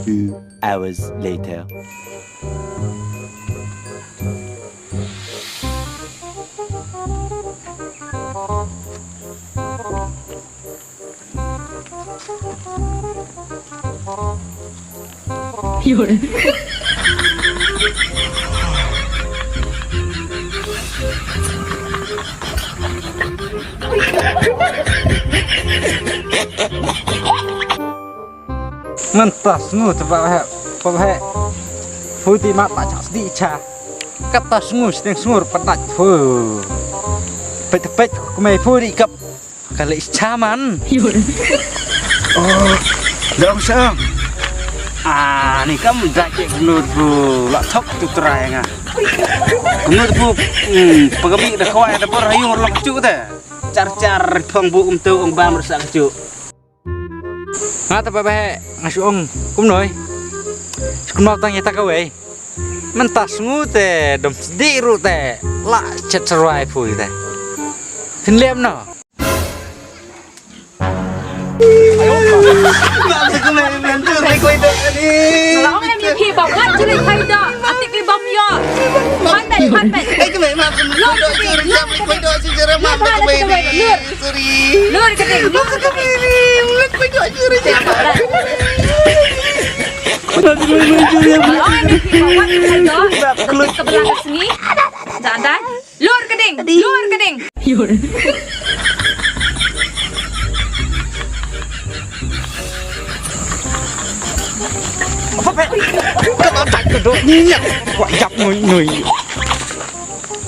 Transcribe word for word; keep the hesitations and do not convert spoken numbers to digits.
Two hours later. Mynta sngur te ba heh, ba heh. Phu ti mat ba chak sdi cha. Kata sngur sting sngur padat phu. Pet pet kmai phu di kap. Kali cha man. Oh, dong sang. Ah, ni kam da ke gnur phu. La thok tu trai nga. Gnur phu. Hmm, pagami da khwai da por hayung lok chu te. Char char phong bu um tu ong bam rasa chu. Nga te ba heh, nga shu ong kumno. Kumno tang ïa ta kawei. Mynta sngur te dom sdi ruh te la chet sarwai phu te. Phin lem no. Nga la ong em ïa phi ba wat ju leit phai doh. Atik li bam ïoh. Phan beit, phan beit. Lur ka ding, lur ka ding. Lur ka ding, lur. Lur ka ding, lur ka ding. Lur ka ding. Lur ka ding. Apa, Pek? Kata tak kedok ni, ya. Wah, jap nui, nui.